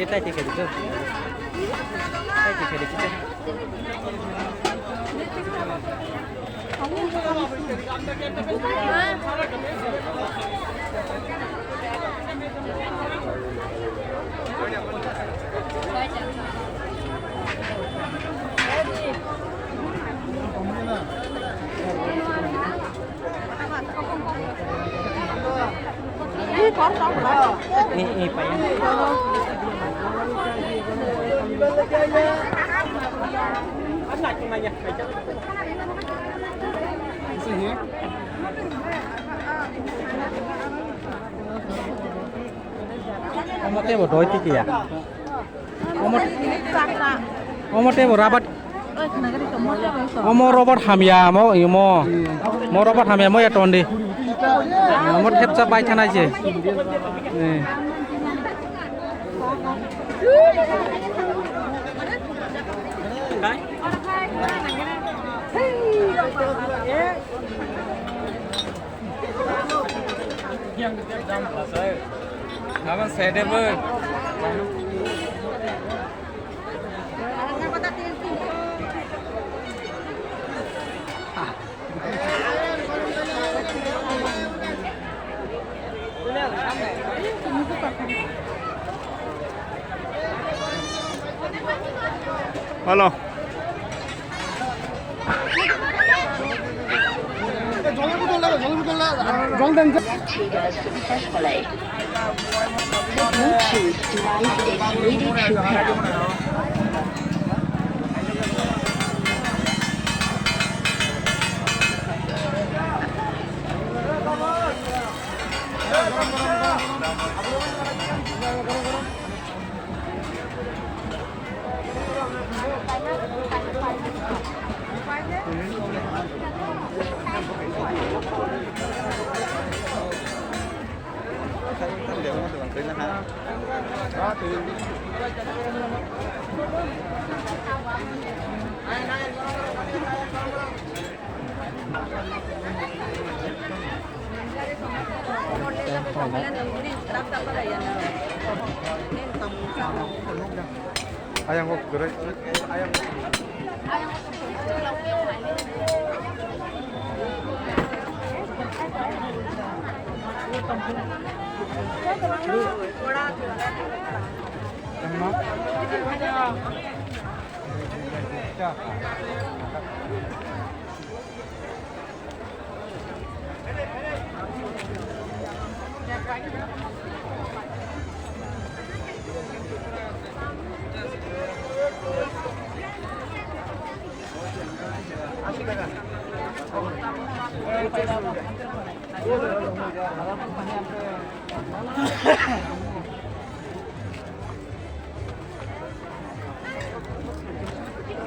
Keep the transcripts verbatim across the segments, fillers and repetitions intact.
Tei tei khe di to. Tei tei khe di to. Ni, ni, payah. Omo tei bo doi tiki ya. Omo, omo tei bo rabat. Omo robot hamya mo imo. Mo robot hamya mo ya tondi. Omo thepsa bai thanai je. Eh. Abang sede bo. Hello. Welcome to the first flight. The Bluetooth device is ready to pair. Ayang kok gerai, ayang.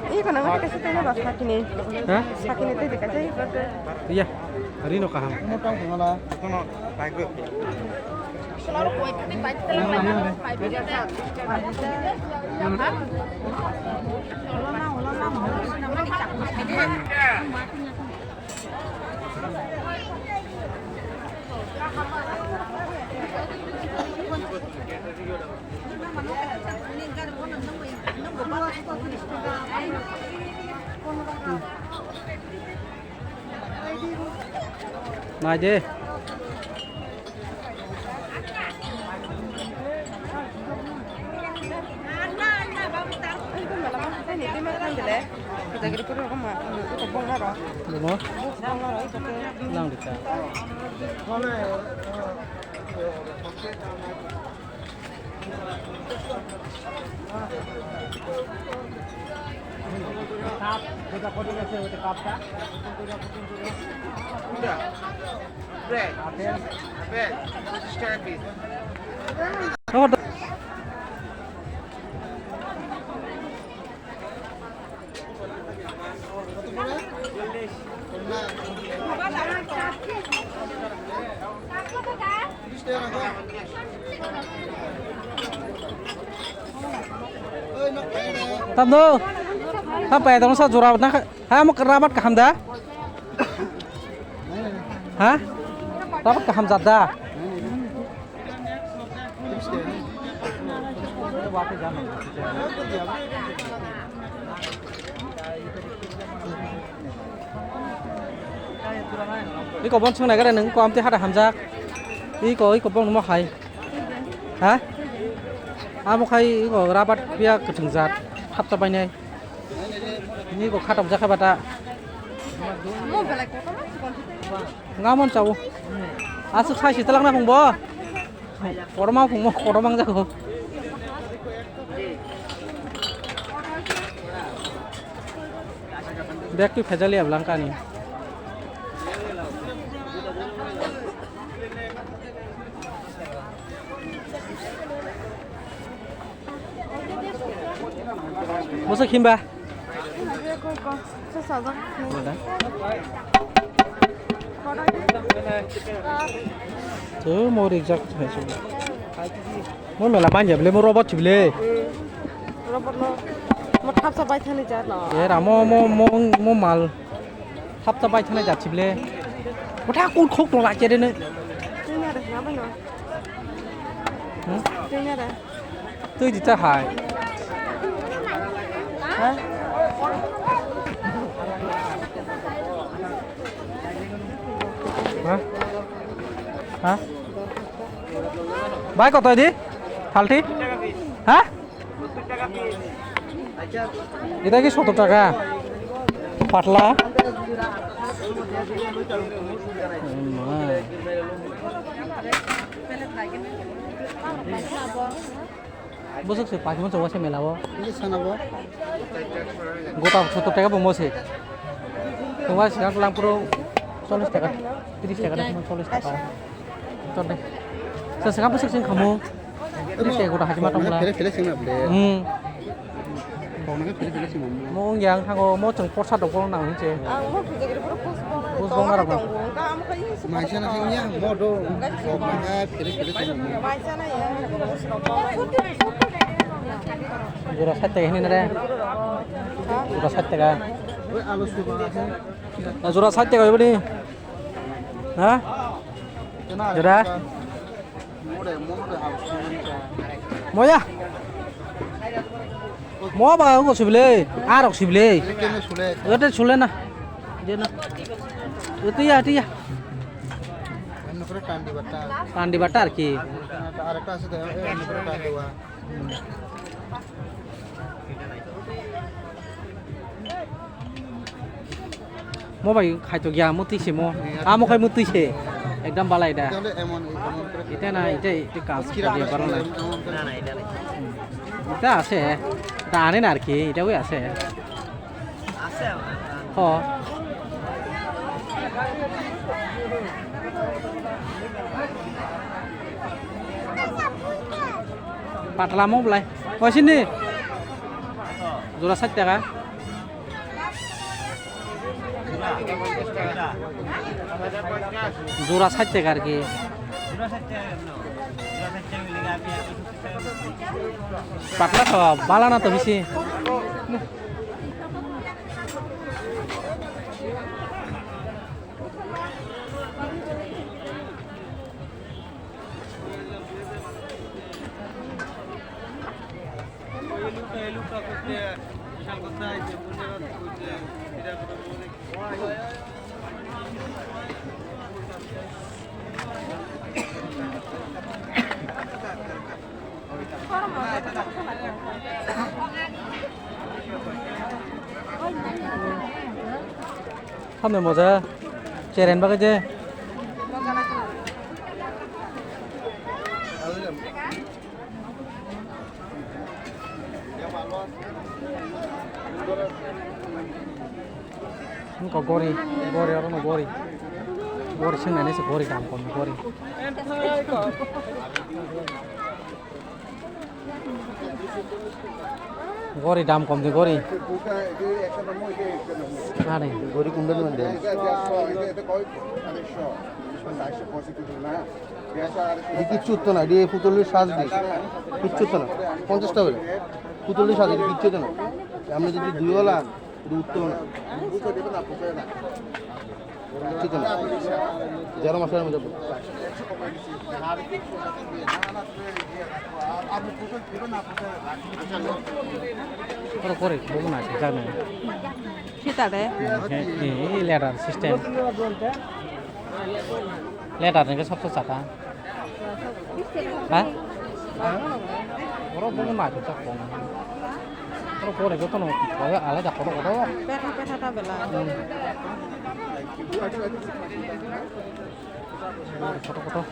Ih, kana ngati kasi tena ba sakini. Hah? Sakini tei dikasi. Iya, hari no kaham. Kamu tahu kemana? Kono baik. Nai de. Bono? Nang dikha. Tamno, tap pai tong sa jora na ha mo rabat kaham da? Ha? Rabat kaham jat da? Iko bon sung nai gare nung ko amte hada hamjak. Iko, iko bong mo hai. Ha? Amo khai iko rabat biya kutung jat. Hapta bainai. Ni ko khatam jakha bata. Ngamon chawo. Asuk sai sitalak na phungbo. Korma phungmo, korma wng jago. Bag twi phaijali ablangkani. Bwswk himba? Chwng mo rijak hai se. Mo mela manya bile, mo robot si bile. Robot no. Mo thapsa bai thani ja no. Era mo, mo, mo, mo mal. Thapsa bai thani ja si bile. Mo tha kun khok no la chere ne. Twi na re, na bai no. Hmm? Twi na re. Twi di ta hai. Ha? Ha? Ha? Bai koto di? Thalti? Ha? Eta ki sottor taka? Patla? Bwswk se paikhe masa waisa mela o. Ini sana bo. Gota sottor taka bo mose. Tongma singak lang puro chollish taka, tris taka, chollish taka. Tonde. Sa singak bwswk sing khamu. Tris taka gota hajima tongla. Fele fele sing na ble. Hmm. Kau nang fele fele sing na. Mo wng yang thango, mo chwng porsa dok bol nang hinche. Ang mo pujagri puro pus bong. Pus bong narok. Maisa na sing ya, mo do. Kau nang fele fele sing na. Maisa na ya. Jora sat taka hini nare. Ha? Jora sat taka. Oi, alu suba. Ah, jora sat taka oi bani. Ha? Jora. Moya. Mo ba ko sibile. Arok sibile. Jote sule na. Je na. Jote ya, jote ya. Tandi batar. Tandi batar ki? Arekta ase de, eh, tandi batar. Mo bai khai to gya mo twi se mo. Amo khai mo twi se. Ekdam balai da. Ita na, ita, ita kas kira dia barang lai. Ita ase. Ita ane na ar ki, ita wi ase. Ho. Patla mo belai. Koi sini? Jora sat taka. Jora sat taka ar ki. Patla to, bala na to bisi. Hamne moja cheren bagwi je. Nokha gori, gori oro no gori. Gori swngnani se gori dam kom gori. Gori dam kom de gori. Ani. Gori kunda ni mande. Di kichu to na, di putulli saj di. Kichu to na. Ponchas taka holo. Putulli saj di kichu to na. Amne jodi dui wala, di utto na. Chicken. Garam masala mujhe. Oro kore, bobo na, jana. Sita de. He, he, he, letter system. Letter ni ke sabse chata. Ha? Oro bobo na, chak kong. Oro kore, joto no, kore, alada kore, kore. Petha, petha ta bela. Hmm. Kotor, kotor.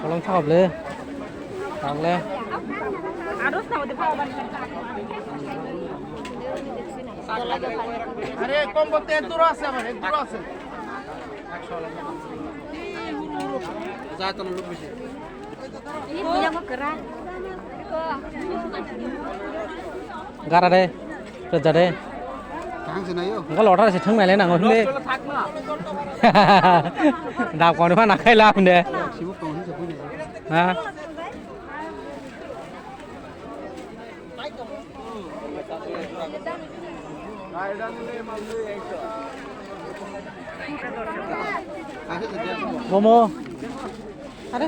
Kolom thangap le. Tang le. আরে কম বলতে এক দূর আছে আমার, এক দূর আছে। যা তো লোক বেশি। Gara de, kerja de. Tang sini ayo. Enggak lo, ada sih thang nai nang, ini. Dah kau ni mana kai lah, ini. Sibuk kau ni siapa ni? Hah? Momo. Are?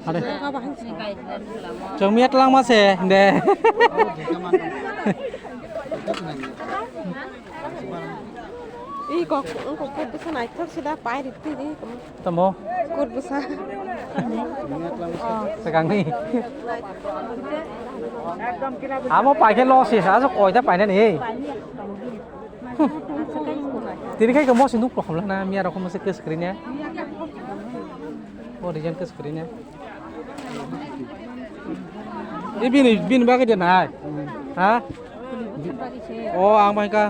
Are? Chwng miya twlangma se, de. Ih, kok, kok, kok, bwsa naithok sida, pai ri twi ri. Tamo? Kut bwsa. Swkangni. Amo paikhe loss se, sa, sa koita painani. Tini khai khe mosi nuk prokhom lana, miya rokom se kes kri ne. O region kes kri ne. Ibini, bini bagwi de nai. Ha? O, ang bai ka.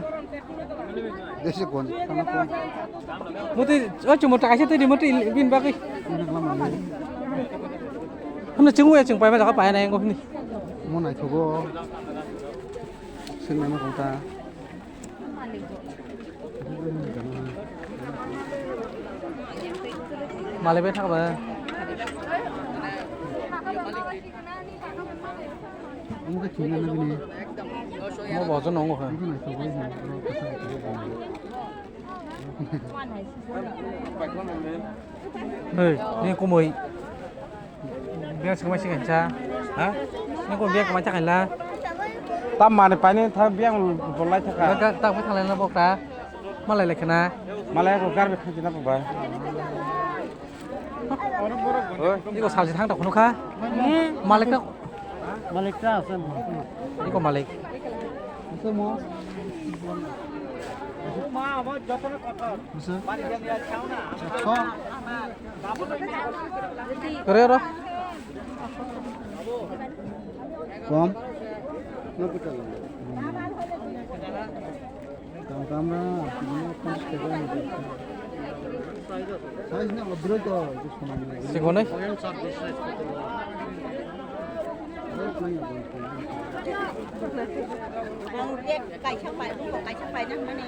Desi kon, kana kon. Muti, o, chumo ta kaisa tei di muti bin bagwi. Hana chungu ya chung pai ma jaga pai na yang ko ni. Mo nai thogo. Sing na ma kong ta. Malik bai thak ba. Omo khe thwina na bini. Omo bo jono wngo kha. Omo khe naithok bai hwnwi. Hei, ni kumui. Biang sing mai sing kancha. Ha? Ni kumui biang kamai ta kaila. Tam mani pani tha biang bolai thaka. Ga, ga, tak bai thalai na bokta. Malai lekha na. Malai ko gar bai thang jina baba. Iko salsi thang ta khunu kha. Malik ta. Malik ta ase mo. Iko malik. Ase mo. Ase. Ekso. Kore ro. Kom. Sigonai. Ang rate kaisa pai, kaisa pai nang mani.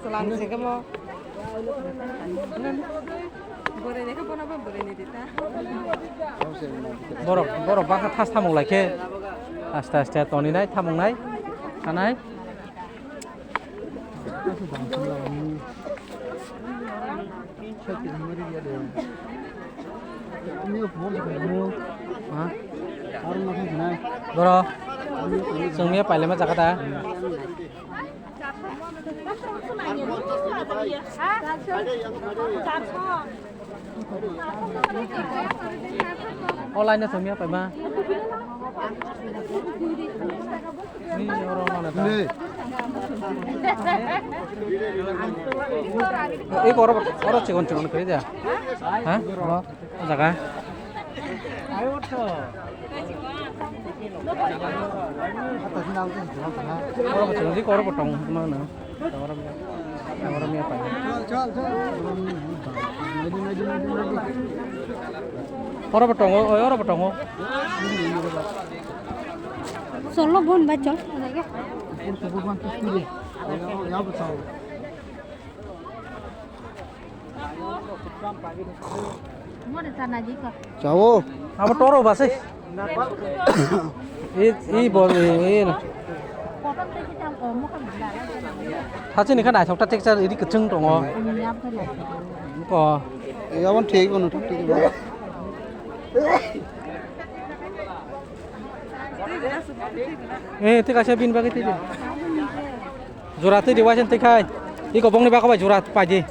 Selang sih kamu. Borok, borok bakha thas thamung lai khe. Aste aste toni nai thamung nai. Thanai. Ha? Boro, chwng miya pailema jaga da. O line no chwng miya paima. Ni oro mana da. Ni. Ei oro, oro chikon chikon khe da. Ha? Oro. O jaga. Oro bo chwng di, oro bo tong ma no. Oro miya pai. Oro bo tongo, oi, oro bo tongo. Cholo bon bai chol. Ya bo chao. Chao. Abo toro ba se. I, i bol, i, i na. Hachini kha naithok ta texture iri kwchwng tongo. Ko. Abon thik, bono thik thik. Eh, tei kaisa bini bagwi tei di. Jora tei di, waisen tei khai. Iko bongni bako bai jora pai di.